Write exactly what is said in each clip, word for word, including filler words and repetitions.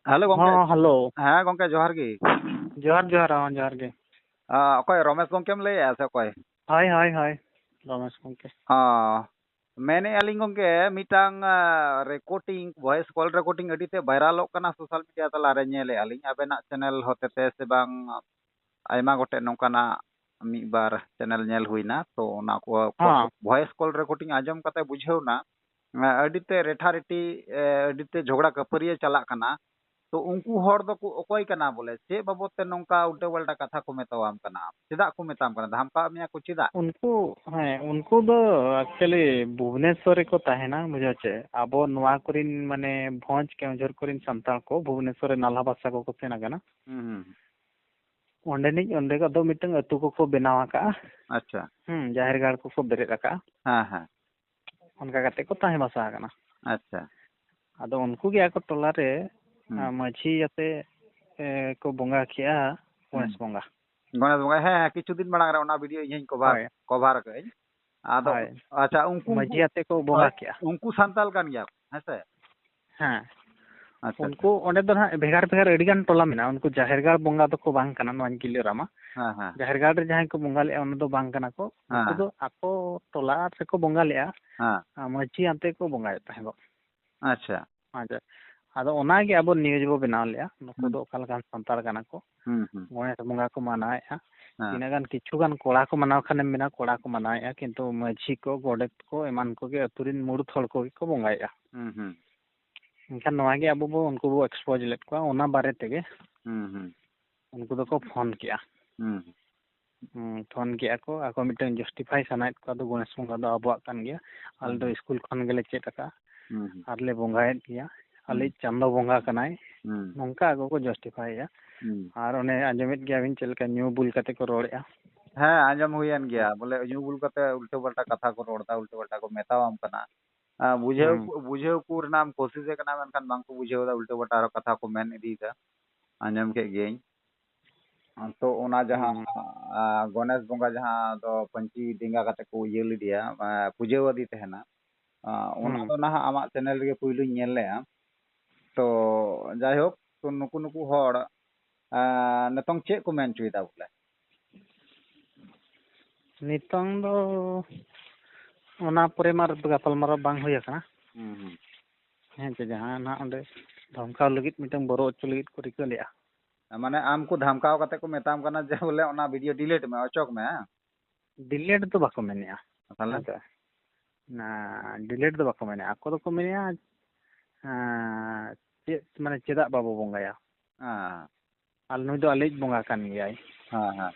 Hello ᱜᱚᱝᱠᱮ᱾ ᱦᱚᱸ, hello. ᱦᱮᱸ ᱜᱚᱝᱠᱮ, ᱡᱚᱦᱟᱨ ᱜᱮ᱾ ᱡᱚᱦᱟᱨ, ᱡᱚᱦᱟᱨ, ᱦᱚᱸ, ᱡᱚᱦᱟᱨ ᱜᱮ᱾ ᱟ, ᱚᱠᱚᱭ, ᱨᱚᱢᱮᱥ ᱜᱚᱝᱠᱮᱢ ᱞᱟᱹᱭᱮᱜᱼᱟ ᱥᱮ ᱚᱠᱚᱭ? ᱦᱳᱭ, ᱦᱳᱭ, ᱦᱳᱭ, ᱨᱚᱢᱮᱥ ᱜᱚᱝᱠᱮ᱾ ᱚ, ᱢᱮᱱᱮᱜᱼᱟ ᱞᱤᱧ ᱜᱚᱝᱠᱮ, ᱢᱤᱫᱴᱟᱝ, ᱟ, ᱨᱮᱠᱳᱨᱰᱤᱝ, ᱵᱷᱚᱭᱮᱥ ᱠᱚᱞ ᱨᱮᱠᱳᱨᱰᱤᱝ ᱟᱹᱰᱤ ᱛᱮ ᱵᱷᱟᱭᱨᱟᱞᱚᱜ ᱠᱟᱱᱟ ᱥᱳᱥᱟᱞ ᱢᱤᱰᱤᱭᱟ ᱛᱟᱞᱟ ᱨᱮ, ᱧᱮᱞᱮᱜᱼᱟ ᱞᱤᱧ ᱟᱵᱮᱱᱟᱜ ᱪᱮᱱᱮᱞ ᱦᱚᱛᱮᱛᱮ ᱥᱮ ᱵᱟᱝ, ᱟᱭᱢᱟ ᱜᱚᱴᱮᱡ ᱱᱚᱝᱠᱟᱱᱟᱜ ᱢᱤᱫ ᱵᱟᱨ ᱪᱮᱱᱮᱞ ᱧᱮᱞ ᱦᱩᱭᱱᱟ, ᱛᱚ ᱚᱱᱟ ᱠᱚ ᱦᱚᱸ᱾ ᱵᱷᱚᱭᱮᱥ ᱠᱚᱞ ᱨᱮᱠᱳᱨᱰᱤᱝ ᱟᱸᱡᱚᱢ ᱠᱟᱛᱮ ᱵᱩᱡᱷᱟᱹᱣ ᱱᱟ, ᱮ, ᱟᱹᱰᱤ ᱛᱮ ᱨᱮᱴᱷᱟ ᱨᱮᱴᱤ, ᱮ, ᱟᱹᱰᱤ ᱛᱮ ᱡᱷᱚᱜᱽᱲᱟ ᱠᱟᱹᱯᱟᱹᱨᱤᱭᱟᱹ ᱪᱟᱞᱟᱜ ᱠᱟᱱᱟ᱾ ᱛᱚ ᱩᱱᱠᱩ ᱦᱚᱲ ᱫᱚᱠᱚ ᱚᱠᱚᱭ ᱠᱟᱱᱟ ᱵᱚᱞᱮ? ᱪᱮᱫ ᱵᱟᱵᱚᱫ ᱛᱮ ᱱᱚᱝᱠᱟ ᱩᱞᱴᱟᱹ ᱯᱟᱞᱴᱟ ᱠᱟᱛᱷᱟ ᱠᱚ ᱢᱮᱛᱟᱣᱟᱢ ᱠᱟᱱᱟ? ᱪᱮᱫᱟᱜ ᱠᱚ ᱢᱮᱛᱟᱢ ᱠᱟᱱᱟ? ᱫᱷᱟᱢᱠᱟᱣ ᱢᱮᱭᱟ ᱠᱚ ᱪᱮᱫᱟᱜ? ᱩᱱᱠᱩ, ᱦᱮᱸ, ᱩᱱᱠᱩ ᱫᱚ actually ᱵᱷᱩᱵᱽᱱᱮᱥᱚᱨ ᱨᱮᱠᱚ ᱛᱟᱦᱮᱱᱟ, ᱵᱩᱡᱷᱟᱹᱣ ᱪᱮ? ᱟᱵᱚ ᱱᱚᱣᱟ ᱠᱚᱨᱮᱱ, ᱢᱟᱱᱮ, ᱵᱷᱚᱸᱡᱽ ᱠᱮᱣᱚᱱᱡᱷᱚᱨ ᱠᱚᱨᱮᱱ ᱥᱟᱱᱛᱟᱲ ᱠᱚ ᱵᱷᱩᱵᱽᱱᱮᱥᱚᱨ ᱨᱮ ᱱᱟᱞᱦᱟ ᱵᱷᱟᱥᱟ ᱠᱚᱠᱚ ᱥᱮᱱ ᱟᱠᱟᱱᱟ᱾ ᱦᱩᱸ, ᱦᱩᱸ᱾ ᱚᱸᱰᱮᱱᱤᱡ, ᱚᱸᱰᱮ ᱫᱚ ᱢᱤᱫᱴᱟᱝ ᱟᱹᱛᱩ ᱠᱚᱠᱚ ᱵᱮᱱᱟᱣ ᱟᱠᱟᱜᱼᱟ᱾ ᱟᱪᱪᱷᱟ᱾ ᱦᱩᱸ, ᱡᱟᱦᱮᱨ ᱜᱟᱲ ᱠᱚᱠᱚ ᱵᱮᱨᱮᱫ ᱟᱠᱟᱜᱼᱟ᱾ ᱦᱮᱸ, ᱦᱮᱸ᱾ ᱚᱱᱠᱟ ᱠᱟᱛᱮ ᱠᱚ ᱛᱟᱦᱮᱸ ᱵᱟᱥᱟ ᱟᱠᱟᱱᱟ᱾ ᱟᱪᱪᱷᱟ᱾ ᱟᱫᱚ ᱩᱱᱠᱩ ᱜᱮ ᱟᱠᱚ ᱴᱚᱞᱟ ᱨᱮ, ᱦᱩᱸ᱾ ᱟ, ᱢᱟᱹᱡᱷᱤ ᱟᱛᱮ, ᱮ, ᱠᱚ ᱵᱚᱸᱜᱟ ᱠᱮᱜᱼᱟ ᱜᱚᱬᱮᱥ ᱦᱩᱸ᱾ ᱵᱚᱸᱜᱟ᱾ ᱜᱚᱬᱮᱥ ᱵᱚᱸᱜᱟ, ᱦᱮᱸ, ᱦᱮᱸ, ᱠᱤᱪᱷᱩ ᱫᱤᱱ ᱢᱟᱲᱟᱝ ᱨᱮ ᱚᱱᱟ ᱵᱷᱤᱰᱤᱭᱳ ᱤᱧ ᱦᱚᱧ ᱠᱚᱵᱷᱟᱨ, ᱦᱳᱭ᱾ ᱠᱚᱵᱷᱟᱨ ᱟᱠᱟᱫᱟᱹᱧ᱾ ᱟᱫᱚ, ᱦᱳᱭ᱾ ᱟᱪᱪᱷᱟ, ᱩᱱᱠᱩ, ᱢᱟᱹᱡᱷᱤ ᱩᱱᱠᱩ, ᱟᱛᱮ ᱠᱚ ᱵᱚᱸᱜᱟ ᱦᱳᱭ, ᱠᱮᱜᱼᱟ᱾ ᱩᱱᱠᱩ ᱥᱟᱱᱛᱟᱞ ᱠᱟᱱ ᱜᱮᱭᱟ ᱠᱚ, ᱦᱮᱸ ᱥᱮ? ᱦᱮᱸ᱾ ᱟᱪᱪᱷᱟ, ᱩᱱᱠᱩ ᱟᱪᱪᱷᱟ᱾ ᱚᱸᱰᱮ ᱫᱚ ᱱᱟᱦᱟᱜ ᱵᱷᱮᱜᱟᱨ ᱵᱷᱮᱜᱟᱨ ᱟᱹᱰᱤ ᱜᱟᱱ ᱴᱚᱞᱟ ᱢᱮᱱᱟᱜᱼᱟ᱾ ᱩᱱᱠᱩ ᱡᱟᱦᱮᱨ ᱜᱟᱲ ᱵᱚᱸᱜᱟ ᱫᱚᱠᱚ ᱵᱟᱝ ᱠᱟᱱᱟ, ᱱᱚᱣᱟᱧ ᱠᱞᱤᱭᱟᱨᱟᱢᱟ᱾ ᱦᱮᱸ, ᱦᱮᱸ᱾ ᱡᱟᱦᱮᱨ ᱜᱟᱲ ᱨᱮ ᱡᱟᱦᱟᱸᱭ ᱠᱚ ᱵᱚᱸᱜᱟ ᱞᱮᱜᱼᱟ, ᱚᱱᱟ ᱫᱚ ᱵᱟᱝ ᱠᱟᱱᱟ ᱠᱚ᱾ ᱩᱱᱠᱩ ᱦᱮᱸ᱾ ᱫᱚ ᱟᱠᱚ ᱴᱚᱞᱟ ᱨᱮᱠᱚ ᱵᱚᱸᱜᱟ ᱞᱮᱜᱼᱟ᱾ ᱦᱮᱸ᱾ ᱟᱨ ᱢᱟᱹᱡᱷᱤ ᱟᱛᱮ ᱠᱚ ᱵᱚᱸᱜᱟᱭᱮᱫ ᱛᱟᱦᱮᱸᱫ᱾ ᱟᱪᱪᱷᱟ᱾ ᱟᱪᱪᱷᱟ᱾ ᱟᱫᱚ ᱚᱱᱟᱜᱮ ᱟᱵᱚ ᱱᱤᱭᱩᱡᱽ ᱵᱚ ᱵᱮᱱᱟᱣ ᱞᱮᱜᱼᱟ, ᱱᱩᱠᱩ ᱦᱩᱸ᱾ ᱫᱚ ᱚᱠᱟ ᱞᱮᱠᱟᱱ ᱥᱟᱱᱛᱟᱲ ᱠᱟᱱᱟ ᱠᱚ, ᱦᱩᱸ, ᱦᱩᱸ᱾ ᱜᱚᱬᱮᱥ ᱵᱚᱸᱜᱟ ᱠᱚ ᱢᱟᱱᱟᱣᱮᱫᱼᱟ᱾ ᱦᱮᱸ᱾ ᱛᱤᱱᱟᱹᱜ ᱜᱟᱱ ᱠᱤᱪᱷᱩ ᱜᱟᱱ ᱠᱚᱲᱟ ᱠᱚ ᱢᱟᱱᱟᱣ ᱠᱷᱟᱱᱮᱢ ᱢᱮᱱᱟ, ᱠᱚᱲᱟ ᱠᱚ ᱢᱟᱱᱟᱣᱮᱫᱼᱟ, ᱠᱤᱱᱛᱩ ᱢᱟᱹᱡᱷᱤ ᱠᱚ, ᱜᱚᱰᱮᱛ ᱠᱚ, ᱮᱢᱟᱱ ᱠᱚᱜᱮ ᱟᱹᱛᱩ ᱨᱮᱱ ᱢᱩᱲᱩᱫ ᱦᱚᱲ ᱠᱚᱜᱮ ᱠᱚ ᱵᱚᱸᱜᱟᱭᱮᱫᱼᱟ᱾ ᱦᱩᱸ, ᱦᱩᱸ᱾ ᱮᱱᱠᱷᱟᱱ ᱱᱚᱣᱟ ᱜᱮ ᱟᱵᱚ ᱵᱚ, ᱩᱱᱠᱩ ᱵᱚ expose ᱞᱮᱫ ᱠᱚᱣᱟ, ᱚᱱᱟ ᱵᱟᱨᱮ ᱛᱮᱜᱮ ᱦᱩᱸ, ᱦᱩᱸ᱾ ᱩᱱᱠᱩ ᱫᱚᱠᱚ ᱯᱷᱳᱱ ᱠᱮᱜᱼᱟ᱾ ᱦᱩᱸ᱾ ᱦᱩᱸ, ᱯᱷᱳᱱ ᱠᱮᱜᱼᱟ ᱠᱚ, ᱟᱠᱚ ᱢᱤᱫᱴᱟᱝ justify ᱥᱟᱱᱟᱭᱮᱫ ᱠᱚᱣᱟ, ᱟᱫᱚ ᱜᱚᱬᱮᱥ ᱵᱚᱸᱜᱟ ᱫᱚ ᱟᱵᱚᱣᱟᱜ ᱠᱟᱱ ᱜᱮᱭᱟ, ᱟᱞᱮ ᱦᱩᱸ, ᱫᱚ ᱦᱩᱸ᱾ ᱥᱠᱩᱞ ᱠᱷᱚᱱ ᱜᱮᱞᱮ ᱪᱮᱫ ᱟᱠᱟᱜᱼᱟ, ᱦᱩᱸ, ᱦᱩᱸ᱾ ᱟᱨ ᱞᱮ ᱵᱚᱸᱜᱟᱭᱮᱫ ᱜᱮᱭᱟ, ᱦᱩᱸ᱾ ᱟᱞᱮᱭᱤᱡ ᱪᱟᱸᱫᱚ ᱵᱚᱸᱜᱟ ᱠᱟᱱᱟᱭ, ᱦᱩᱸ᱾ ᱱᱚᱝᱠᱟ ᱟᱠᱚ ᱠᱚ justifyᱮᱜᱼᱟ᱾ ᱦᱩᱸ᱾ ᱟᱨ ᱚᱱᱮ ᱟᱸᱡᱚᱢᱮᱫ ᱜᱮᱭᱟᱵᱤᱱ ᱪᱮᱫ ᱞᱮᱠᱟ ᱧᱩ ᱵᱩᱞ ᱠᱟᱛᱮ ᱠᱚ ᱨᱚᱲᱮᱜᱼᱟ᱾ ᱦᱮᱸ, ᱟᱸᱡᱚᱢ ᱦᱩᱭᱮᱱ ᱜᱮᱭᱟ, ᱵᱚᱞᱮ ᱧᱩ ᱵᱩᱞ ᱠᱟᱛᱮ ᱩᱞᱴᱟᱹ ᱯᱟᱞᱴᱟ ᱠᱟᱛᱷᱟ ᱠᱚ ᱨᱚᱲ ᱮᱫᱟ, ᱩᱞᱴᱟᱹ ᱯᱟᱞᱴᱟ ᱠᱚ ᱢᱮᱛᱟᱣᱟᱢ ᱠᱟᱱᱟ᱾ ᱟ, ᱵᱩᱡᱷᱟᱹᱣ ᱦᱩᱸ᱾ ᱠᱚ, ᱵᱩᱡᱷᱟᱹᱣ ᱠᱚ ᱨᱮᱱᱟᱜ ᱮᱢ ᱠᱳᱥᱤᱥ ᱮ ᱠᱟᱱᱟ, ᱢᱮᱱᱠᱷᱟᱱ ᱵᱟᱝ ᱠᱚ ᱵᱩᱡᱷᱟᱹᱣ ᱮᱫᱟ, ᱩᱞᱴᱟᱹ ᱯᱟᱞᱴᱟ ᱟᱨᱚ ᱠᱟᱛᱷᱟ ᱠᱚ ᱢᱮᱱ ᱤᱫᱤᱭᱮᱫᱟ᱾ ᱟᱸᱡᱚᱢ ᱠᱮᱫ ᱜᱤᱭᱟᱹᱧ᱾ ᱛᱚ ᱚᱱᱟ ᱡᱟᱦᱟᱸ, ᱦᱩᱸ᱾ ᱟ, ᱜᱚᱱᱮᱥ ᱵᱚᱸᱜᱟ ᱡᱟᱦᱟᱸ ᱫᱚ ᱯᱟᱹᱧᱪᱤ ᱰᱮᱸᱜᱟ ᱠᱟᱛᱮ ᱠᱚ ᱤᱭᱟᱹ ᱞᱮᱫᱮᱭᱟ, ᱟ, ᱯᱩᱡᱟᱹ ᱟᱫᱮ ᱛᱟᱦᱮᱱᱟ, ᱟ, ᱚᱱᱟ ᱦᱩᱸ᱾ ᱫᱚ ᱱᱟᱦᱟᱜ ᱟᱢᱟᱜ ᱪᱮᱱᱮᱞ ᱨᱮᱜᱮ ᱯᱩᱭᱞᱩᱧ ᱧᱮᱞ ᱞᱮᱜᱼᱟ᱾ ᱛᱚ ᱡᱟᱭᱦᱳᱠ, ᱛᱚ ᱱᱩᱠᱩ ᱱᱩᱠᱩ ᱦᱚᱲ ᱮᱸ, ᱱᱤᱛᱚᱝ ᱪᱮᱫ ᱠᱚ ᱢᱮᱱ ᱦᱚᱪᱚᱭᱮᱫᱟ ᱵᱚᱞᱮ? ᱱᱤᱛᱚᱝ ᱫᱚ ᱚᱱᱟ ᱯᱚᱨᱮ ᱢᱟ ᱜᱟᱯᱟᱞᱢᱟᱨᱟᱣ ᱵᱟᱝ ᱦᱩᱭ ᱟᱠᱟᱱᱟ᱾ ᱦᱩᱸ, ᱦᱩᱸ᱾ ᱦᱮᱸ ᱪᱮ, ᱡᱟᱦᱟᱸ ᱱᱟᱦᱟᱜ ᱚᱸᱰᱮ ᱫᱷᱚᱢᱠᱟᱣ ᱞᱟᱹᱜᱤᱫ, ᱢᱤᱫᱴᱟᱝ ᱵᱚᱨᱚ ᱦᱚᱪᱚ ᱞᱟᱹᱜᱤᱫ ᱠᱚ ᱨᱤᱠᱟᱹ ᱞᱮᱫᱼᱟ᱾ ᱢᱟᱱᱮ ᱟᱢ ᱠᱚ ᱫᱷᱟᱢᱠᱟᱣ ᱠᱟᱛᱮ ᱠᱚ ᱢᱮᱛᱟᱢ ᱠᱟᱱᱟ ᱡᱮ ᱵᱚᱞᱮ ᱚᱱᱟ video delete ᱢᱮ, ᱚᱪᱚᱜ ᱢᱮ, ᱦᱮᱸ? Delete ᱫᱚ ᱵᱟᱠᱚ ᱢᱮᱱᱮᱜᱼᱟ᱾ ᱛᱟᱦᱞᱮ? ᱦᱮᱸ ᱥᱮ? ᱚᱱᱟ delete ᱫᱚ ᱵᱟᱠᱚ ᱢᱮᱱᱮᱜᱼᱟ᱾ ᱟᱠᱚ ᱫᱚᱠᱚ ᱢᱮᱱᱮᱜᱼᱟ, ᱟᱸ, ᱪᱮᱫ, ᱢᱟᱱᱮ, ᱪᱮᱫᱟᱜ ᱵᱟᱵᱚ ᱵᱚᱸᱜᱟᱭᱟ? ᱦᱮᱸ᱾ ᱟᱨ ᱱᱩᱭ ᱫᱚ ᱟᱞᱮᱭᱤᱡ ᱵᱚᱸᱜᱟ ᱠᱟᱱ ᱜᱮᱭᱟᱭ᱾ ᱦᱮᱸ, ᱦᱮᱸ᱾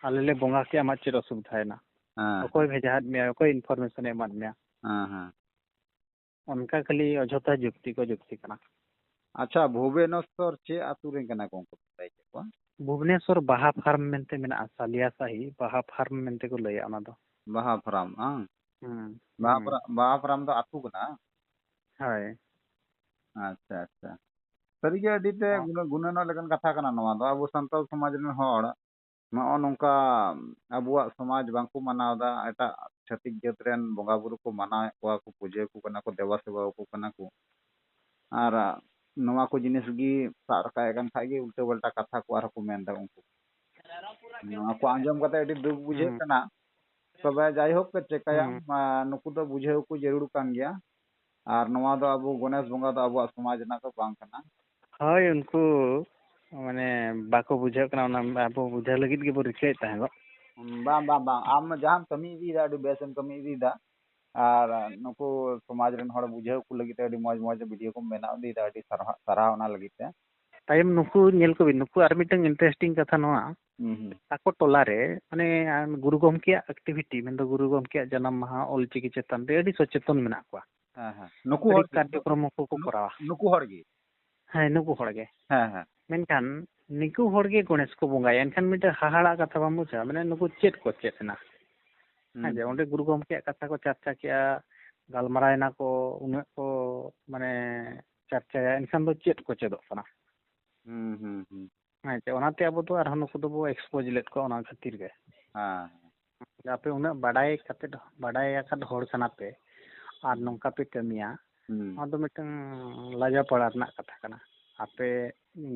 ᱟᱞᱮ ᱞᱮ ᱵᱚᱸᱜᱟ ᱠᱮᱜᱼᱟ, ᱟᱢᱟᱜ ᱪᱮᱫ ᱚᱥᱩᱵᱤᱫᱷᱟᱭᱮᱱᱟ? ᱦᱮᱸ, ᱚᱠᱚᱭ ᱦᱮᱸ᱾ ᱵᱷᱮᱡᱟᱣᱟᱫ ᱢᱮᱭᱟ? ᱚᱠᱚᱭ information ᱮ ᱮᱢᱟᱫ ᱢᱮᱭᱟ? ᱦᱮᱸ, ᱦᱮᱸ᱾ ᱚᱱᱠᱟ ᱠᱷᱟᱹᱞᱤ ᱚᱡᱚᱛᱷᱟ ᱡᱩᱠᱛᱤ ᱠᱚ ᱡᱩᱠᱛᱤ ᱠᱟᱱᱟ᱾ ᱟᱪᱪᱷᱟ, ᱵᱷᱩᱵᱽᱱᱮᱥᱚᱨ ᱪᱮᱫ ᱟᱹᱛᱩ ᱨᱮᱱ ᱠᱟᱱᱟ ᱠᱚ ᱩᱱᱠᱩ ᱯᱮ ᱞᱟᱹᱭ ᱠᱮᱫ ᱠᱚᱣᱟ? ᱵᱷᱩᱵᱽᱱᱮᱥᱚᱨ ᱵᱟᱦᱟ ᱯᱷᱟᱨᱢ ᱢᱮᱱᱛᱮ ᱢᱮᱱᱟᱜᱼᱟ, ᱥᱟᱞᱤᱭᱟ ᱥᱟᱦᱤ ᱵᱟᱦᱟ ᱯᱷᱟᱨᱢ ᱢᱮᱱᱛᱮ ᱠᱚ ᱞᱟᱹᱭᱟ ᱚᱱᱟ ᱫᱚ᱾ ᱵᱟᱦᱟ ᱯᱷᱟᱨᱟᱢ, ᱵᱟᱝ? ᱦᱩᱸ, ᱵᱟᱦᱟ ᱦᱩᱸ᱾ ᱯᱷᱟᱨᱟᱢ, ᱵᱟᱦᱟ ᱯᱷᱟᱨᱟᱢ ᱫᱚ ᱟᱹᱛᱩ ᱠᱟᱱᱟ? ᱦᱳᱭ᱾ ᱟᱪᱪᱷᱟ, ᱟᱪᱪᱷᱟ᱾ ᱥᱟᱹᱨᱤᱜᱮ ᱟᱹᱰᱤ ᱛᱮ ᱦᱚᱸ᱾ ᱜᱩᱱᱟᱹ-, ᱜᱩᱱᱟᱹᱱᱚᱜ ᱞᱮᱠᱟᱱ ᱠᱟᱛᱷᱟ ᱠᱟᱱᱟ ᱱᱚᱣᱟ ᱫᱚ᱾ ᱟᱵᱚ ᱥᱟᱱᱛᱟᱲ ᱥᱚᱢᱟᱡᱽ ᱨᱮᱱ ᱦᱚᱲ ᱱᱚᱜᱼᱚ ᱱᱚᱝᱠᱟ ᱟᱵᱚᱣᱟᱜ ᱥᱚᱢᱟᱡᱽ ᱵᱟᱝᱠᱚ ᱢᱟᱱᱟᱣ ᱮᱫᱟ, ᱮᱴᱟᱜ ᱪᱷᱟᱹᱛᱤᱠ ᱡᱟᱹᱛ ᱨᱮᱱ ᱵᱚᱸᱜᱟ ᱵᱩᱨᱩ ᱠᱚ ᱢᱟᱱᱟᱣᱮᱫ ᱠᱚᱣᱟ ᱠᱚ, ᱯᱩᱡᱟᱹ ᱟᱠᱚ ᱠᱟᱱᱟ ᱠᱚ, ᱫᱮᱵᱟ ᱥᱮᱵᱟ ᱟᱠᱚ ᱠᱟᱱᱟ ᱠᱚ᱾ ᱟᱨ ᱱᱚᱣᱟ ᱠᱚ ᱡᱤᱱᱤᱥ ᱜᱮ ᱥᱟᱵ ᱨᱟᱠᱟᱵ ᱮᱫ ᱠᱟᱱ ᱠᱷᱟᱡ ᱜᱮ ᱩᱞᱴᱟᱹ ᱯᱟᱞᱴᱟ ᱠᱟᱛᱷᱟ ᱠᱚ ᱟᱨᱦᱚᱸ ᱠᱚ ᱢᱮᱱ ᱮᱫᱟ ᱩᱱᱠᱩ᱾ ᱱᱚᱣᱟ ᱠᱚ ᱟᱸᱡᱚᱢ ᱠᱟᱛᱮ ᱟᱹᱰᱤ ᱫᱩᱠ ᱵᱩᱡᱷᱟᱹᱜ ᱦᱩᱸ᱾ ᱠᱟᱱᱟ᱾ ᱛᱚᱵᱮ ᱡᱟᱭᱦᱳᱠ, ᱪᱮᱠᱟᱭᱟᱢ, ᱦᱩᱸ᱾ ᱟᱸ, ᱱᱩᱠᱩ ᱫᱚ ᱵᱩᱡᱷᱟᱹᱣ ᱠᱚ ᱡᱟᱹᱨᱩᱲ ᱠᱟᱱ ᱜᱮᱭᱟ᱾ ᱟᱨ ᱱᱚᱣᱟ ᱫᱚ ᱟᱵᱚ ᱜᱚᱱᱮᱥ ᱵᱚᱸᱜᱟ ᱫᱚ ᱟᱵᱚᱣᱟᱜ ᱥᱚᱢᱟᱡᱽ ᱨᱮᱱᱟᱜ ᱫᱚ ᱵᱟᱝ ᱠᱟᱱᱟ᱾ ᱦᱳᱭ, ᱩᱱᱠᱩ ᱢᱟᱱᱮ ᱵᱟᱠᱚ ᱵᱩᱡᱷᱟᱹᱜ ᱠᱟᱱᱟ, ᱚᱱᱟ ᱟᱵᱚ ᱵᱩᱡᱷᱟᱹᱣ ᱞᱟᱹᱜᱤᱫ ᱜᱮᱵᱚ ᱨᱤᱠᱟᱹᱭᱮᱫ ᱛᱟᱦᱮᱸ ᱫᱚ᱾ ᱵᱟᱝ, ᱵᱟᱝ, ᱵᱟᱝ, ᱟᱢ ᱡᱟᱦᱟᱸᱢ ᱠᱟᱹᱢᱤ ᱤᱫᱤᱭᱮᱫᱟ, ᱟᱹᱰᱤ ᱵᱮᱥ ᱮᱢ ᱠᱟᱹᱢᱤ ᱤᱫᱤᱭᱮᱫᱟ᱾ ᱟᱨ ᱱᱩᱠᱩ ᱥᱚᱢᱟᱡᱽ ᱨᱮᱱ ᱦᱚᱲ ᱵᱩᱡᱷᱟᱹᱣ ᱠᱚ ᱞᱟᱹᱜᱤᱫ ᱛᱮ ᱟᱹᱰᱤ ᱢᱚᱡᱽ ᱢᱚᱡᱽ video ᱠᱚᱢ ᱵᱮᱱᱟᱣ ᱤᱫᱤᱭᱮᱫᱟ, ᱟᱹᱰᱤ ᱥᱟᱨᱦᱟᱣ, ᱥᱟᱨᱦᱟᱣ ᱚᱱᱟ ᱞᱟᱹᱜᱤᱫ ᱛᱮ᱾ ᱛᱟᱭᱚᱢ ᱱᱩᱠᱩ ᱧᱮᱞ ᱠᱚᱵᱤᱱ, ᱱᱩᱠᱩ ᱟᱨ ᱢᱤᱫᱴᱟᱝ interesting ᱠᱟᱛᱷᱟ ᱱᱚᱣᱟ, ᱦᱩᱸ, ᱦᱩᱸ᱾ ᱟᱠᱚ ᱴᱚᱞᱟ ᱨᱮ, ᱢᱟᱱᱮ, ᱜᱩᱨᱩ ᱜᱚᱢᱠᱮᱭᱟᱜ activity, ᱢᱮᱱᱫᱚ ᱜᱩᱨᱩ ᱜᱚᱢᱠᱮᱭᱟᱜ ᱡᱟᱱᱟᱢ ᱢᱟᱦᱟ, ᱚᱞᱪᱤᱠᱤ ᱪᱮᱛᱟᱱ ᱨᱮ ᱟᱹᱰᱤ ᱥᱚᱪᱮᱛᱚᱱ ᱢᱮᱱᱟᱜ ᱠᱚᱣᱟ᱾ ᱦᱮᱸ, ᱦᱮᱸ᱾ ᱱᱩᱠᱩ ᱟᱹᱰᱤ ᱦᱚᱲ ᱜᱮ? ᱠᱟᱨᱡᱚᱠᱨᱚᱢ ᱦᱚᱸᱠᱚ ᱠᱚ ᱱᱩ-, ᱠᱚᱨᱟᱣᱟ᱾ ᱱᱩᱠᱩ ᱦᱚᱲ ᱜᱮ? ᱦᱮᱸ, ᱱᱩᱠᱩ ᱦᱚᱲ ᱜᱮ᱾ ᱦᱮᱸ, ᱦᱮᱸ᱾ ᱢᱮᱱᱠᱷᱟᱱ ᱱᱩᱠᱩ ᱦᱚᱲ ᱜᱮ ᱜᱚᱬᱮᱥ ᱠᱚ ᱵᱚᱸᱜᱟᱭᱟ, ᱮᱱᱠᱷᱟᱱ ᱢᱤᱫᱴᱮᱱ ᱦᱟᱦᱟᱲᱟᱜ ᱠᱟᱛᱷᱟ ᱵᱟᱢ ᱵᱩᱡᱷᱟᱹᱣᱟ? ᱢᱟᱱᱮ, ᱱᱩᱠᱩ ᱪᱮᱫ ᱠᱚ ᱪᱮᱫ ᱮᱱᱟ? ᱦᱩᱸ, ᱦᱮᱸ ᱡᱮ, ᱦᱩᱸ᱾ ᱚᱸᱰᱮ ᱜᱩᱨᱩ ᱜᱚᱢᱠᱮᱭᱟᱜ ᱠᱟᱛᱷᱟ ᱠᱚ ᱪᱟᱨᱪᱟ ᱠᱮᱜᱼᱟ, ᱜᱟᱞᱢᱟᱨᱟᱣ ᱮᱱᱟ ᱠᱚ, ᱩᱱᱟᱹᱜ ᱠᱚ, ᱢᱟᱱᱮ, ᱪᱟᱨᱪᱟᱭᱟ, ᱮᱱᱠᱷᱟᱱ ᱫᱚ ᱪᱮᱫ ᱠᱚ ᱪᱮᱫᱚᱜ ᱠᱟᱱᱟ? ᱦᱩᱸ, ᱦᱩᱸ, ᱦᱩᱸ᱾ ᱦᱮᱸ ᱪᱮ, ᱚᱱᱟᱛᱮ ᱟᱵᱚ ᱫᱚ ᱟᱨᱦᱚᱸ ᱱᱩᱠᱩ ᱫᱚᱵᱚ expose ᱞᱮᱫ ᱠᱚᱣᱟ ᱚᱱᱟ ᱠᱷᱟᱹᱛᱤᱨ ᱜᱮ᱾ ᱦᱮᱸ᱾ ᱟᱯᱮ ᱩᱱᱟᱹᱜ ᱵᱟᱰᱟᱭ ᱠᱟᱛᱮᱫ, ᱵᱟᱰᱟᱭ ᱟᱠᱟᱫ ᱦᱚᱲ ᱠᱟᱱᱟ ᱯᱮ, ᱟᱨ ᱦᱩᱸ᱾ ᱱᱚᱝᱠᱟ ᱯᱮ ᱠᱟᱹᱢᱤᱭᱟ, ᱦᱩᱸ᱾ ᱱᱚᱣᱟ ᱫᱚ ᱢᱤᱫᱴᱟᱝ ᱞᱟᱡᱟᱯᱟᱲᱟ ᱨᱮᱱᱟᱜ ᱠᱟᱛᱷᱟ ᱠᱟᱱᱟ᱾ ᱟᱯᱮ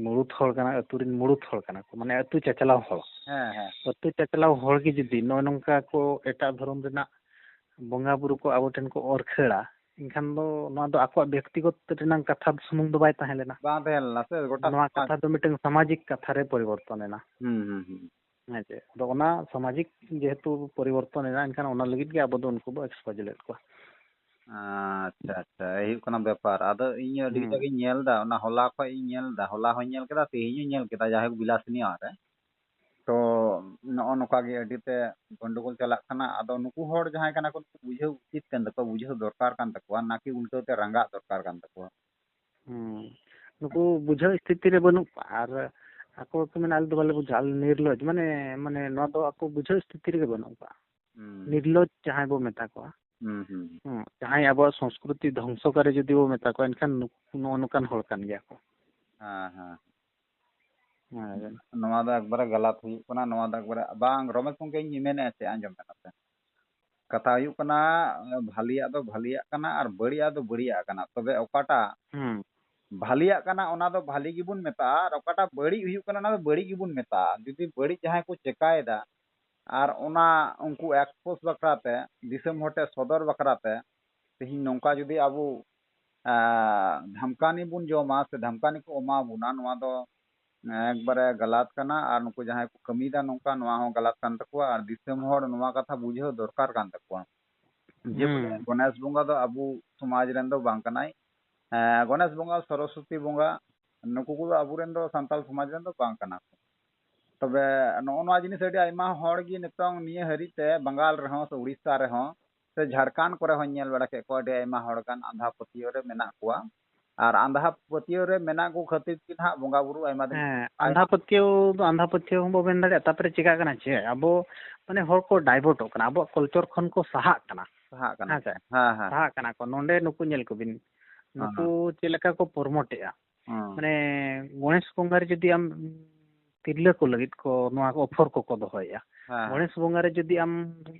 ᱢᱩᱲᱩᱫ ᱦᱚᱲ ᱠᱟᱱᱟ, ᱟᱹᱛᱩ ᱨᱮᱱ ᱢᱩᱲᱩᱫ ᱦᱚᱲ ᱠᱟᱱᱟ ᱠᱚ, ᱢᱟᱱᱮ ᱟᱹᱛᱩ ᱪᱟᱪᱞᱟᱣ ᱦᱚᱲ᱾ ᱦᱮᱸ, ᱦᱮᱸ᱾ ᱟᱹᱛᱩ ᱪᱟᱪᱞᱟᱣ ᱦᱚᱲ ᱜᱮ ᱡᱩᱫᱤ ᱱᱚᱜᱼᱚ ᱱᱚᱝᱠᱟ ᱠᱚ ᱮᱴᱟᱜ ᱫᱷᱚᱨᱚᱢ ᱨᱮᱱᱟᱜ ᱵᱚᱸᱜᱟ ᱵᱩᱨᱩ ᱠᱚ ᱟᱵᱚ ᱴᱷᱮᱱ ᱠᱚ ᱚᱨ ᱠᱷᱟᱹᱲᱟ, ᱮᱱᱠᱷᱟᱱ ᱫᱚ ᱱᱚᱣᱟ ᱫᱚ ᱟᱠᱚᱣᱟᱜ ᱵᱮᱠᱛᱤᱜᱚᱛ ᱨᱮᱱᱟᱜ ᱠᱟᱛᱷᱟ ᱥᱩᱢᱩᱝ ᱫᱚ ᱵᱟᱭ ᱛᱟᱦᱮᱸ ᱞᱮᱱᱟ᱾ ᱵᱟᱝ ᱛᱟᱦᱮᱸ ᱞᱮᱱᱟ ᱥᱮ, ᱜᱚᱴᱟ ᱱᱚᱣᱟ ᱥᱚᱢᱟᱡᱽ᱾ ᱠᱟᱛᱷᱟ ᱫᱚ ᱢᱤᱫᱴᱟᱝ ᱥᱟᱢᱟᱡᱤᱠ ᱠᱟᱛᱷᱟ ᱨᱮ ᱯᱚᱨᱤᱵᱚᱨᱛᱚᱱ ᱮᱱᱟ᱾ ᱦᱩᱸ, ᱦᱩᱸ, ᱦᱩᱸ᱾ ᱦᱮᱸ ᱪᱮ? ᱟᱫᱚ ᱚᱱᱟ ᱥᱟᱢᱟᱡᱤᱠ ᱡᱮᱦᱮᱛᱩ ᱯᱚᱨᱤᱵᱚᱨᱛᱚᱱ ᱮᱱᱟ, ᱮᱱᱠᱷᱟᱱ ᱚᱱᱟ ᱞᱟᱹᱜᱤᱫ ᱜᱮ ᱟᱵᱚ ᱫᱚ ᱩᱱᱠᱩ ᱵᱚ expose ᱞᱮᱫ ᱠᱚᱣᱟ᱾ ᱟᱪᱪᱷᱟ, ᱟᱪᱪᱷᱟ, ᱮᱭ ᱦᱩᱭᱩᱜ ᱠᱟᱱᱟ ᱵᱮᱯᱟᱨ᱾ ᱟᱫᱚ ᱤᱧ ᱟᱹᱰᱤ ᱦᱩᱸ᱾ ᱠᱟᱡᱟᱠ ᱤᱧ ᱧᱮᱞ ᱮᱫᱟ, ᱚᱱᱟ ᱦᱚᱞᱟ ᱠᱷᱚᱡ ᱤᱧ ᱧᱮᱞ ᱮᱫᱟ, ᱦᱚᱞᱟ ᱦᱚᱸᱧ ᱧᱮᱞ ᱠᱮᱫᱟ, ᱛᱮᱦᱮᱧ ᱦᱚᱸᱧ ᱧᱮᱞ ᱠᱮᱫᱟ, ᱡᱟᱭᱦᱳᱠ ᱵᱤᱞᱟᱥᱤᱱᱤ ᱟᱜ ᱨᱮ᱾ ᱛᱚ ᱱᱚᱜᱼᱚ ᱱᱚᱝᱠᱟ ᱜᱮ ᱟᱹᱰᱤ ᱛᱮ ᱜᱚᱱᱰᱚᱜᱳᱞ ᱪᱟᱞᱟᱜ ᱠᱟᱱᱟ᱾ ᱟᱫᱚ ᱱᱩᱠᱩ ᱦᱚᱲ ᱡᱟᱦᱟᱸᱭ ᱠᱟᱱᱟ ᱠᱚ, ᱱᱩᱠᱩ ᱵᱩᱡᱷᱟᱹᱣ ᱩᱪᱤᱛ ᱠᱟᱱ ᱛᱟᱠᱚᱣᱟ, ᱵᱩᱡᱷᱟᱹᱣ ᱫᱚᱨᱠᱟᱨ ᱠᱟᱱ ᱛᱟᱠᱚᱣᱟ, ᱱᱟᱠᱤ ᱩᱞᱴᱟᱹ ᱛᱮ ᱨᱟᱸᱜᱟᱜ ᱫᱚᱨᱠᱟᱨ ᱠᱟᱱ ᱛᱟᱠᱚᱣᱟ᱾ ᱦᱩᱸ᱾ ᱱᱩᱠᱩ ᱵᱩᱡᱷᱟᱹᱣ ᱥᱛᱷᱤᱛᱤ ᱨᱮ ᱵᱟᱹᱱᱩᱜ ᱠᱚᱣᱟ᱾ ᱟᱨ ᱟᱠᱚ ᱠᱚ ᱢᱮᱱᱟ, "ᱟᱞᱮ ᱫᱚ ᱵᱟᱞᱮ ᱵᱩᱡᱷᱟᱹᱣᱟ, ᱟᱞᱮ ᱱᱤᱨᱞᱚᱡᱽ", ᱢᱟᱱᱮ, ᱢᱟᱱᱮ ᱱᱚᱣᱟ ᱫᱚ ᱟᱠᱚ ᱵᱩᱡᱷᱟᱹᱣ ᱥᱛᱷᱤᱛᱤ ᱨᱮᱜᱮ ᱵᱟᱹᱱᱩᱜ ᱠᱚᱣᱟ᱾ ᱦᱩᱸ᱾ ᱱᱤᱨᱞᱚᱡᱽ ᱡᱟᱦᱟᱸᱭ ᱵᱚ ᱢᱮᱛᱟ ᱠᱚᱣᱟ᱾ ᱦᱩᱸ, ᱦᱩᱸ᱾ ᱦᱩᱸ, ᱡᱟᱦᱟᱸᱭ ᱟᱵᱚᱣᱟᱜ ᱥᱚᱝᱥᱠᱨᱤᱛᱤ ᱫᱷᱚᱝᱥᱚ ᱠᱟᱨᱤ ᱡᱩᱫᱤ ᱵᱚ ᱢᱮᱛᱟ ᱠᱚᱣᱟ, ᱮᱱᱠᱷᱟᱱ ᱱᱩᱠᱩ, ᱱᱚᱜᱼᱚ ᱱᱚᱝᱠᱟᱱ ᱦᱚᱲ ᱠᱟᱱ ᱜᱮᱭᱟ ᱠᱚ᱾ ᱦᱮᱸ, ᱦᱮᱸ᱾ ᱦᱮᱸ᱾ ᱱᱚᱣᱟ ᱫᱚ ᱮᱠᱵᱟᱨᱮ ᱜᱟᱞᱟᱛ ᱦᱩᱭᱩᱜ ᱠᱟᱱᱟ, ᱱᱚᱣᱟ ᱫᱚ ᱮᱠᱵᱟᱨᱮ ᱵᱟᱝ, ᱨᱚᱢᱮᱥ ᱜᱚᱢᱠᱮ, ᱤᱧ ᱢᱮᱱᱮᱫᱼᱟ ᱪᱮᱫ, ᱟᱸᱡᱚᱢ ᱢᱮ ᱱᱟᱥᱮ᱾ ᱠᱟᱛᱷᱟ ᱦᱩᱭᱩᱜ ᱠᱟᱱᱟ, ᱵᱷᱟᱞᱤᱭᱟᱜ ᱫᱚ ᱵᱷᱟᱞᱤᱭᱟᱜ ᱠᱟᱱᱟ ᱟᱨ ᱵᱟᱹᱲᱤᱡᱟᱜ ᱫᱚ ᱵᱟᱹᱲᱤᱡᱟᱜ ᱠᱟᱱᱟ᱾ ᱛᱚᱵᱮ ᱚᱠᱟᱴᱟᱜ ᱦᱩᱸ᱾ ᱵᱷᱟᱞᱤᱭᱟᱜ ᱠᱟᱱᱟ, ᱚᱱᱟ ᱫᱚ ᱵᱷᱟᱞᱤ ᱜᱮᱵᱚᱱ ᱢᱮᱛᱟᱜᱼᱟ, ᱟᱨ ᱚᱠᱟᱴᱟᱜ ᱵᱟᱹᱲᱤᱡ ᱦᱩᱭᱩᱜ ᱠᱟᱱᱟ, ᱚᱱᱟ ᱫᱚ ᱵᱟᱹᱲᱤᱡ ᱜᱮᱵᱚᱱ ᱢᱮᱛᱟᱜᱼᱟ᱾ ᱡᱩᱫᱤ ᱵᱟᱹᱲᱤᱡ ᱡᱟᱦᱟᱸᱭ ᱠᱚ ᱪᱮᱠᱟᱭᱮᱫᱟ, ᱟᱨ ᱚᱱᱟ ᱩᱱᱠᱩ expose ᱵᱟᱠᱷᱨᱟ ᱛᱮ, ᱫᱤᱥᱚᱢ ᱦᱚᱲ ᱴᱷᱮᱱ ᱥᱚᱫᱚᱨ ᱵᱟᱠᱷᱨᱟ ᱛᱮ, ᱛᱮᱦᱮᱧ ᱱᱚᱝᱠᱟ ᱡᱩᱫᱤ ᱟᱵᱚ, ᱮᱸ, ᱫᱷᱟᱢᱠᱟᱱᱤ ᱵᱚᱱ ᱡᱚᱢᱟ ᱥᱮ ᱫᱷᱟᱢᱠᱟᱱᱤ ᱠᱚ ᱮᱢᱟ ᱵᱚᱱᱟ, ᱱᱚᱣᱟ ᱫᱚ ᱮᱠᱵᱟᱨᱮ ᱜᱟᱞᱟᱛ ᱠᱟᱱᱟ᱾ ᱟᱨ ᱱᱩᱠᱩ ᱡᱟᱦᱟᱸᱭ ᱠᱚ ᱠᱟᱹᱢᱤᱭᱮᱫᱟ ᱱᱚᱝᱠᱟ, ᱱᱚᱣᱟ ᱦᱚᱸ ᱜᱟᱞᱟᱛ ᱠᱟᱱ ᱛᱟᱠᱚᱣᱟ᱾ ᱟᱨ ᱫᱤᱥᱚᱢ ᱦᱚᱲ ᱱᱚᱣᱟ ᱠᱟᱛᱷᱟ ᱵᱩᱡᱷᱟᱹᱣ ᱫᱚᱨᱠᱟᱨ ᱠᱟᱱ ᱛᱟᱠᱚᱣᱟ ᱡᱮ ᱦᱩᱸ᱾ ᱵᱚᱞᱮ ᱜᱚᱱᱮᱥ ᱵᱚᱸᱜᱟ ᱫᱚ ᱟᱵᱚ ᱥᱚᱢᱟᱡᱽ ᱨᱮᱱ ᱫᱚ ᱵᱟᱝ ᱠᱟᱱᱟᱭ᱾ ᱮᱸ, ᱜᱚᱱᱮᱥ ᱵᱚᱸᱜᱟ, ᱥᱚᱨᱚᱥᱚᱛᱤ ᱵᱚᱸᱜᱟ, ᱱᱩᱠᱩ ᱠᱚᱫᱚ ᱟᱵᱚᱨᱮᱱ ᱫᱚ ᱥᱟᱱᱛᱟᱲ ᱥᱚᱢᱟᱡᱽ ᱨᱮᱱ ᱫᱚ ᱵᱟᱝ ᱠᱟᱱᱟ ᱠᱚ᱾ ᱛᱚᱵᱮ ᱱᱚᱜᱼᱚ ᱱᱚᱣᱟ ᱡᱤᱱᱤᱥ ᱟᱹᱰᱤ ᱟᱭᱢᱟ ᱦᱚᱲ ᱜᱮ ᱱᱤᱛᱚᱝ ᱱᱤᱭᱟᱹ ᱦᱟᱹᱨᱤᱡ ᱛᱮ ᱵᱟᱝᱜᱟᱞ ᱨᱮᱦᱚᱸ ᱥᱮ ᱩᱲᱤᱥᱥᱟ ᱨᱮᱦᱚᱸ ᱥᱮ ᱡᱷᱟᱲᱠᱷᱚᱸᱰ ᱠᱚᱨᱮ ᱦᱚᱸᱧ ᱧᱮᱞ ᱵᱟᱲᱟ ᱠᱮᱫ ᱠᱚᱣᱟ, ᱟᱹᱰᱤ ᱟᱭᱢᱟ ᱦᱚᱲ ᱜᱟᱱ ᱟᱸᱫᱷᱟ ᱯᱟᱹᱛᱭᱟᱹᱣ ᱨᱮ ᱢᱮᱱᱟᱜ ᱠᱚᱣᱟ᱾ ᱟᱨ ᱟᱸᱫᱷᱟ ᱯᱟᱹᱛᱭᱟᱹᱣ ᱨᱮ ᱢᱮᱱᱟᱜ ᱠᱚ ᱠᱷᱟᱹᱛᱤᱨ ᱛᱮ ᱱᱟᱦᱟᱜ ᱵᱚᱸᱜᱟ ᱵᱩᱨᱩ ᱟᱭᱢᱟ ᱫᱤᱱ ᱦᱮᱸ, ᱟᱭᱢᱟ ᱟᱸᱫᱷᱟ ᱯᱟᱹᱛᱭᱟᱹᱣ ᱫᱚ ᱟᱸᱫᱷᱟ ᱯᱟᱹᱛᱭᱟᱹᱣ ᱦᱚᱸ ᱵᱟᱵᱮᱱ ᱫᱟᱲᱮᱭᱟᱜᱼᱟ᱾ ᱛᱟᱨᱯᱚᱨᱮ ᱪᱮᱠᱟᱜ ᱠᱟᱱᱟ ᱪᱮ, ᱟᱵᱚ ᱢᱟᱱᱮ ᱦᱚᱲ ᱠᱚ divert ᱚᱜ ᱠᱟᱱᱟ, ᱟᱵᱚᱣᱟᱜ culture ᱠᱷᱚᱱ ᱠᱚ ᱥᱟᱦᱟᱜ ᱠᱟᱱᱟ᱾ ᱥᱟᱦᱟᱜ ᱠᱟᱱᱟ᱾ ᱦᱮᱸ ᱥᱮ? ᱦᱮᱸ, ᱦᱮᱸ᱾ ᱥᱟᱦᱟᱜ ᱠᱟᱱᱟ ᱠᱚ᱾ ᱱᱚᱰᱮ ᱱᱩᱠᱩ ᱧᱮᱞ ᱠᱚᱵᱤᱱ, ᱦᱮᱸ, ᱱᱩᱠᱩ ᱦᱮᱸ᱾ ᱪᱮᱫ ᱞᱮᱠᱟ ᱠᱚ promote ᱮᱜᱼᱟ᱾ ᱦᱮᱸ᱾ ᱢᱟᱱᱮ ᱜᱚᱬᱮᱥ ᱵᱚᱸᱜᱟ ᱨᱮ ᱡᱩᱫᱤ ᱟᱢ ᱛᱤᱨᱞᱟᱹ ᱠᱚ ᱞᱟᱹᱜᱤᱫ ᱠᱚ ᱱᱚᱣᱟ ᱠᱚ offer ᱠᱚᱠᱚ ᱫᱚᱦᱚᱭᱮᱜᱼᱟ᱾ ᱦᱮᱸ᱾ ᱜᱚᱬᱮᱥ ᱵᱚᱸᱜᱟ ᱨᱮ ᱡᱩᱫᱤ ᱟᱢ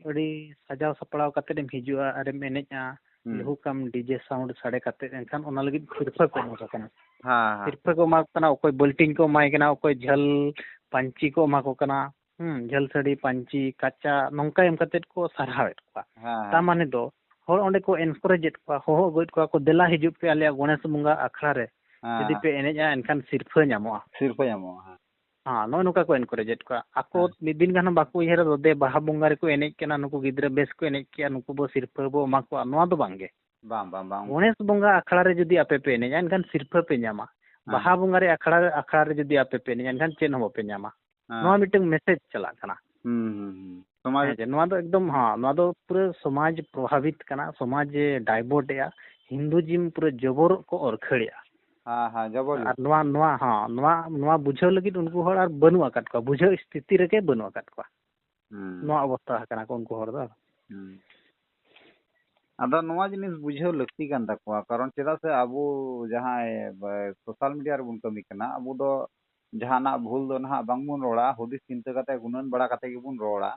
ᱟᱹᱰᱤ ᱥᱟᱡᱟᱣ ᱥᱟᱯᱲᱟᱣ ᱠᱟᱛᱮᱫ ᱮᱢ ᱦᱤᱡᱩᱜᱼᱟ ᱟᱨᱮᱢ ᱮᱱᱮᱡᱼᱟ, ᱦᱩᱸ᱾ ᱞᱩᱦᱩᱠᱟᱢ ᱰᱤᱡᱮ ᱥᱟᱣᱩᱱᱰ ᱥᱟᱰᱮ ᱠᱟᱛᱮ, ᱮᱱᱠᱷᱟᱱ ᱚᱱᱟ ᱞᱟᱹᱜᱤᱫ ᱥᱤᱨᱯᱷᱟᱹ ᱠᱚ ᱮᱢᱟ ᱠᱚ ᱠᱟᱱᱟ᱾ ᱦᱮᱸ, ᱦᱮᱸ᱾ ᱥᱤᱨᱯᱷᱟᱹ ᱠᱚ ᱮᱢᱟ ᱠᱚ ᱠᱟᱱᱟ, ᱚᱠᱚᱭ ᱵᱟᱹᱞᱴᱤᱱ ᱠᱚ ᱮᱢᱟᱭ ᱠᱟᱱᱟ, ᱚᱠᱚᱭ ᱡᱷᱟᱹᱞ ᱯᱟᱹᱧᱪᱤ ᱠᱚ ᱮᱢᱟ ᱠᱚ ᱠᱟᱱᱟ, ᱦᱩᱸ, ᱡᱷᱟᱹᱞ ᱥᱟᱹᱲᱤ, ᱯᱟᱹᱧᱪᱤ, ᱠᱟᱪᱟ, ᱱᱚᱝᱠᱟ ᱮᱢ ᱠᱟᱛᱮ ᱠᱚ ᱥᱟᱨᱦᱟᱣᱮᱫ ᱠᱚᱣᱟ᱾ ᱦᱮᱸ, ᱦᱮᱸ᱾ ᱛᱟ ᱢᱟᱱᱮ ᱫᱚ ᱦᱚᱲ ᱚᱸᱰᱮ ᱠᱚ ᱮᱱᱠᱟᱨᱮᱡᱮᱫ ᱠᱚᱣᱟ, ᱦᱚᱦᱚ ᱟᱹᱜᱩᱭᱮᱫ ᱠᱚᱣᱟ ᱠᱚ, "ᱫᱮᱞᱟ ᱦᱤᱡᱩᱜ ᱯᱮ ᱟᱞᱮᱭᱟᱜ ᱜᱚᱬᱮᱥ ᱵᱚᱸᱜᱟ ᱟᱠᱷᱲᱟ ᱨᱮ, ᱦᱮᱸ, ᱡᱩᱫᱤ ᱦᱮᱸ᱾ ᱯᱮ ᱮᱱᱮᱡᱼᱟ ᱮᱱᱠᱷᱟᱱ ᱥᱤᱨᱯᱷᱟᱹ ᱧᱟᱢᱚᱜᱼᱟ᱾" ᱥᱤᱨᱯᱷᱟᱹ ᱧᱟᱢᱚᱜᱼᱟ, ᱦᱮᱸ᱾ ᱦᱮᱸ, ᱱᱚᱜᱼᱚ ᱱᱚᱝᱠᱟ ᱠᱚ ᱮᱱᱠᱟᱨᱮᱡᱮᱫ ᱠᱚᱣᱟ᱾ ᱟᱠᱚ ᱦᱮᱸ᱾ ᱢᱤᱫ ᱫᱤᱱ ᱜᱟᱱ ᱦᱚᱸ ᱵᱟᱠᱚ ᱩᱭᱦᱟᱹᱨᱟ, "ᱫᱮ ᱵᱟᱦᱟ ᱵᱚᱸᱜᱟ ᱨᱮᱠᱚ ᱮᱱᱮᱡ ᱠᱟᱱᱟ, ᱱᱩᱠᱩ ᱜᱤᱫᱽᱨᱟᱹ ᱵᱮᱥ ᱠᱚ ᱮᱱᱮᱡ ᱠᱮᱜᱼᱟ, ᱱᱩᱠᱩ ᱵᱚ ᱥᱤᱨᱯᱷᱟᱹ ᱵᱚ ᱮᱢᱟ ᱠᱚᱣᱟ", ᱱᱚᱣᱟ ᱫᱚ ᱵᱟᱝ ᱜᱮ᱾ ᱵᱟᱝ, ᱵᱟᱝ, ᱵᱟᱝ᱾ ᱜᱚᱬᱮᱥ ᱵᱚᱸᱜᱟ ᱟᱠᱷᱲᱟ ᱨᱮ ᱡᱩᱫᱤ ᱟᱯᱮ ᱯᱮ ᱮᱱᱮᱡᱼᱟ, ᱮᱱᱠᱷᱟᱱ ᱥᱤᱨᱯᱷᱟᱹ ᱯᱮ ᱧᱟᱢᱟ᱾ ᱦᱮᱸ᱾ ᱵᱟᱦᱟ ᱵᱚᱸᱜᱟ ᱨᱮ ᱟᱠᱷᱲᱟ ᱨᱮ, ᱟᱠᱷᱲᱟ ᱨᱮ ᱡᱩᱫᱤ ᱟᱯᱮ ᱯᱮ ᱮᱱᱮᱡᱼᱟ, ᱮᱱᱠᱷᱟᱱ ᱪᱮᱫ ᱦᱚᱸ ᱵᱟᱯᱮ ᱧᱟᱢᱟ᱾ ᱦᱮᱸ᱾ ᱱᱚᱣᱟ ᱢᱤᱫᱴᱟᱝ ᱢᱮᱥᱮᱡᱽ ᱪᱟᱞᱟᱜ ᱠᱟᱱᱟ᱾ ᱦᱩᱸ, ᱦᱩᱸ, ᱦᱩᱸ᱾ ᱥᱚᱢᱟᱡᱽ ᱦᱮᱸ, ᱡᱮ ᱱᱚᱣᱟ ᱫᱚ ᱮᱠᱫᱚᱢ, ᱦᱮᱸ, ᱱᱚᱣᱟ ᱫᱚ ᱯᱩᱨᱟᱹ ᱥᱚᱢᱟᱡᱽ ᱯᱨᱚᱵᱷᱟᱵᱤᱛ ᱠᱟᱱᱟ, ᱥᱚᱢᱟᱡᱽ ᱮ ᱰᱟᱭᱵᱚᱨᱴ ᱮᱜᱼᱟ, ᱦᱤᱱᱫᱩᱡᱤᱢ ᱯᱩᱨᱟᱹ ᱡᱚᱵᱚᱨ ᱠᱚ ᱚᱨᱠᱷᱟᱹᱲᱮᱜᱼᱟ᱾ ᱦᱮᱸ, ᱦᱮᱸ, ᱡᱚᱵᱚᱨ ᱟᱨ ᱡᱚᱵᱚᱨ᱾ ᱱᱚᱣᱟ, ᱱᱚᱣᱟ, ᱦᱮᱸ, ᱱᱚᱣᱟ, ᱱᱚᱣᱟ ᱵᱩᱡᱷᱟᱹᱣ ᱞᱟᱹᱜᱤᱫ ᱩᱱᱠᱩ ᱦᱚᱲ ᱟᱨ ᱵᱟᱹᱱᱩᱜ ᱟᱠᱟᱫ ᱠᱚᱣᱟ, ᱵᱩᱡᱷᱟᱹᱣ ᱥᱛᱷᱤᱛᱤ ᱨᱮᱜᱮ ᱵᱟᱹᱱᱩᱜ ᱟᱠᱟᱫ ᱠᱚᱣᱟ᱾ ᱦᱩᱸ᱾ ᱱᱚᱣᱟ ᱚᱵᱚᱥᱛᱟ ᱟᱠᱟᱱᱟ ᱠᱚ ᱩᱱᱠᱩ ᱦᱚᱲ ᱫᱚ᱾ ᱦᱩᱸ᱾ ᱟᱫᱚ ᱱᱚᱣᱟ ᱡᱤᱱᱤᱥ ᱵᱩᱡᱷᱟᱹᱣ ᱞᱟᱹᱠᱛᱤ ᱠᱟᱱ ᱛᱟᱠᱚᱣᱟ, ᱠᱟᱨᱚᱱ ᱪᱮᱫᱟᱜ ᱥᱮ ᱟᱵᱚ ᱡᱟᱦᱟᱸᱭ ᱵᱟ-, ᱥᱳᱥᱟᱞ ᱢᱤᱰᱤᱭᱟ ᱨᱮᱵᱚᱱ ᱠᱟᱹᱢᱤ ᱠᱟᱱᱟ, ᱟᱵᱚ ᱫᱚ ᱡᱟᱦᱟᱱᱟᱜ ᱵᱷᱩᱞ ᱫᱚ ᱱᱟᱦᱟᱜ ᱵᱟᱝᱵᱚᱱ ᱨᱚᱲᱟ, ᱦᱩᱫᱤᱥ ᱪᱤᱱᱛᱟᱹ ᱠᱟᱛᱮ ᱜᱩᱱᱟᱹᱱ ᱵᱟᱲᱟ ᱠᱟᱛᱮ ᱜᱮᱵᱚᱱ ᱨᱚᱲᱟ᱾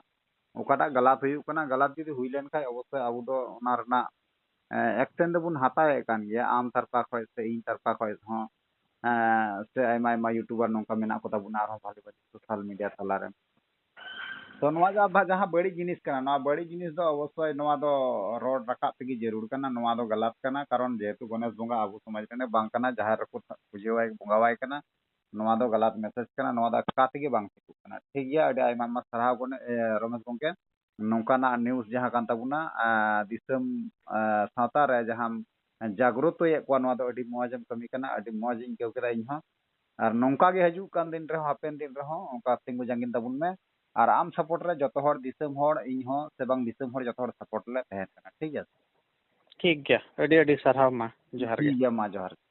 ᱚᱠᱟᱴᱟᱜ ᱜᱟᱞᱟᱛ ᱦᱩᱭᱩᱜ ᱠᱟᱱᱟ, ᱜᱟᱞᱟᱛ ᱡᱩᱫᱤ ᱦᱩᱭ ᱞᱮᱱᱠᱷᱟᱱ ᱚᱵᱚᱥᱥᱳᱭ ᱟᱵᱚ ᱫᱚ ᱚᱱᱟ ᱨᱮᱱᱟᱜ, ᱮ, ᱮᱠᱥᱮᱱ ᱫᱚᱵᱚᱱ ᱦᱟᱛᱟᱣᱮᱫ ᱠᱟᱱ ᱜᱮᱭᱟ, ᱟᱢ ᱛᱟᱨᱯᱟ ᱠᱷᱚᱡ ᱥᱮ ᱤᱧ ᱛᱟᱨᱯᱟ ᱠᱷᱚᱡ ᱦᱚᱸ, ᱮ, ᱥᱮ ᱟᱭᱢᱟ ᱟᱭᱢᱟ ᱭᱩᱴᱩᱵᱟᱨ ᱱᱚᱝᱠᱟ ᱢᱮᱱᱟᱜ ᱠᱚ ᱛᱟᱵᱚᱱᱟ ᱟᱨᱦᱚᱸ ᱵᱷᱟᱞᱮ ᱵᱷᱟᱞᱮ ᱥᱳᱥᱟᱞ ᱢᱤᱰᱤᱭᱟ ᱛᱟᱞᱟᱨᱮ᱾ ᱛᱚ ᱱᱚᱣᱟ ᱡᱟᱦᱟᱸ, ᱡᱟᱦᱟᱸ ᱵᱟᱹᱲᱤᱡ ᱡᱤᱱᱤᱥ ᱠᱟᱱᱟ, ᱱᱚᱣᱟ ᱵᱟᱹᱲᱤᱡ ᱡᱤᱱᱤᱥ ᱫᱚ ᱚᱵᱚᱥᱥᱳᱭ ᱱᱚᱣᱟ ᱫᱚ ᱨᱚᱲ ᱨᱟᱠᱟᱵ ᱛᱮᱜᱮ ᱡᱟᱹᱨᱩᱲ ᱠᱟᱱᱟ, ᱱᱚᱣᱟ ᱫᱚ ᱜᱟᱞᱟᱛ ᱠᱟᱱᱟ, ᱠᱟᱨᱚᱱ ᱡᱮᱦᱮᱛᱩ ᱜᱚᱱᱮᱥ ᱵᱚᱸᱜᱟ ᱟᱵᱚ ᱥᱚᱢᱟᱡᱽ ᱨᱮᱱ ᱵᱟᱝ ᱠᱟᱱᱟ, ᱡᱟᱦᱮᱨ ᱨᱮᱠᱚ ᱯᱩᱡᱟᱹᱣᱟᱭ, ᱵᱚᱸᱜᱟᱣᱟᱭ ᱠᱟᱱᱟ, ᱱᱚᱣᱟ ᱫᱚ ᱜᱟᱞᱟᱛ ᱢᱮᱥᱮᱡᱽ ᱠᱟᱱᱟ, ᱱᱚᱣᱟ ᱫᱚ ᱚᱠᱟ ᱛᱮᱜᱮ ᱵᱟᱝ ᱴᱷᱤᱠᱚᱜ ᱠᱟᱱᱟ᱾ ᱴᱷᱤᱠ ᱜᱮᱭᱟ, ᱟᱹᱰᱤ ᱟᱭᱢᱟ ᱟᱭᱢᱟ ᱥᱟᱨᱦᱟᱣ ᱜᱚᱱᱮ-, ᱮ, ᱨᱚᱢᱮᱥ ᱜᱚᱢᱠᱮ, ᱱᱚᱝᱠᱟᱱᱟᱜ ᱱᱤᱭᱩᱡᱽ ᱡᱟᱦᱟᱸ ᱠᱟᱱ ᱛᱟᱵᱚᱱᱟ, ᱟ, ᱫᱤᱥᱚᱢ, ᱟ, ᱥᱟᱶᱛᱟ ᱨᱮ ᱡᱟᱦᱟᱸᱢ ᱡᱟᱜᱽᱨᱚᱛᱚᱭᱮᱫ ᱠᱚᱣᱟ, ᱱᱚᱣᱟ ᱫᱚ ᱟᱹᱰᱤ ᱢᱚᱡᱽ ᱮᱢ ᱠᱟᱹᱢᱤ ᱠᱟᱱᱟ, ᱟᱹᱰᱤ ᱢᱚᱡᱽ ᱤᱧ ᱟᱹᱭᱠᱟᱹᱣ ᱠᱮᱫᱟ ᱤᱧ ᱦᱚᱸ᱾ ᱟᱨ ᱱᱚᱝᱠᱟ ᱜᱮ ᱦᱤᱡᱩᱜ ᱠᱟᱱ ᱫᱤᱱ ᱨᱮᱦᱚᱸ, ᱦᱟᱯᱮᱱ ᱫᱤᱱ ᱨᱮᱦᱚᱸ ᱚᱱᱠᱟ ᱛᱤᱸᱜᱩ ᱡᱟᱸᱜᱤᱱ ᱛᱟᱵᱚᱱ ᱢᱮ᱾ ᱟᱨ ᱟᱢ ᱥᱟᱯᱳᱨᱴ ᱨᱮ ᱡᱚᱛᱚ ᱦᱚᱲ, ᱫᱤᱥᱚᱢ ᱦᱚᱲ, ᱤᱧ ᱦᱚᱸ ᱥᱮ ᱵᱟᱝ ᱫᱤᱥᱚᱢ ᱦᱚᱲ, ᱡᱚᱛᱚ ᱦᱚᱲ ᱥᱟᱯᱳᱨᱴ ᱞᱮ ᱛᱟᱦᱮᱱ ᱠᱟᱱᱟ, ᱴᱷᱤᱠ ᱜᱮᱭᱟ? ᱴᱷᱤᱠ ᱜᱮᱭᱟ, ᱟᱹᱰᱤ ᱟᱹᱰᱤ ᱥᱟᱨᱦᱟᱣ, ᱢᱟ ᱡᱚᱦᱟᱨ ᱜᱮ᱾ ᱴᱷᱤᱠ ᱜᱮᱭᱟ, ᱢᱟ ᱡᱚᱦᱟᱨ ᱜᱮ᱾